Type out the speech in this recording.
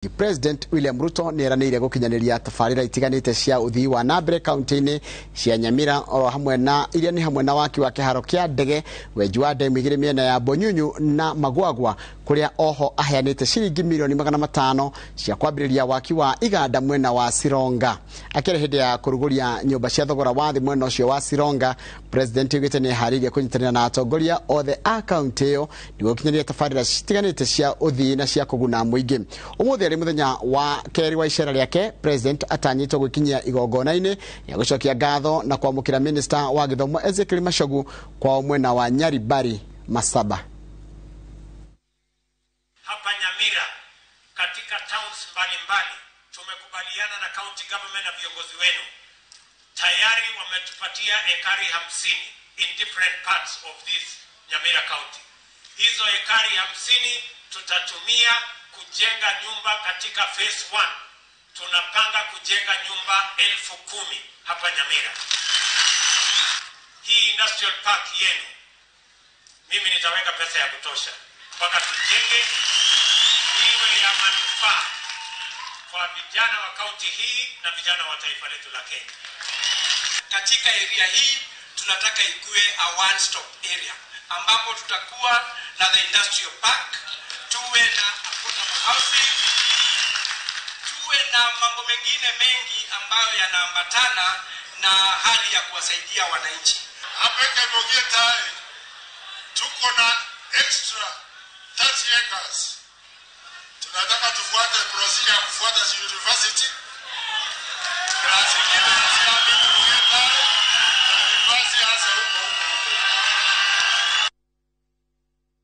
President William Ruto nĩ eranĩire gũkinyanĩria tabarĩra itiganĩte cia ũthii wa na mbere kaunti-inĩ cia Nyamira oro hamwe na iria nĩ hamwe na waki wa kĩharo kĩa ndege, wenji wa ndemu igĩrĩ mĩena ya Bonyunyu na Magwagwa, kũrĩa oho aheanĩte ciringi milioni 500 cia kwambĩrĩria waki wa iganda mwena wa Sironga. Akĩaria hĩndĩ ya kũrugũria nyũmba cia thogora wa thĩ mwena ũcio wa Sironga, President augĩte nĩ eharĩirie kũnyitanĩra na atongoria othe a kaunti ĩyo nĩguo gũkinyanĩria tabarĩra citiganĩte cia ũthii na cia kũguna mũingĩ. Ũmũthĩ arĩ mũthenya wa kerĩ wa icera rĩake, President atanyĩtwo gwĩkinyia igongona-inĩ rĩa gũcokia ngatho na kwamũkĩra Minister wa gĩthomo Ezekiel Machogu kwao mwena wa Nyaribari Masaba. Hapa Nyamira katika towns mbalimbali tumekubaliana na county government na viongozi wenu, tayari wametupatia ekari 50 in different parts of this Nyamira county. Hizo ekari 50 tutatumia kujenga nyumba katika phase 1. Tunapanga kujenga nyumba 10,000 hapa Nyamira. Hii industrial park yenu, mimi nitaweka pesa ya kutosha mpaka tujenge iwe ya manufaa kwa vijana wa kaunti hii na vijana wa taifa letu la Kenya. Katika area hii tunataka ikue a one stop area ambapo tutakuwa na the industrial park, tuwe na affordable housing, tuwe na mambo mengine mengi ambayo yanaambatana na hali ya kuwasaidia wananchi. Hapa Kemogitai tuko na extra 30 acres. Tunataka tufuate procedure ya kufuata university. Class ingine.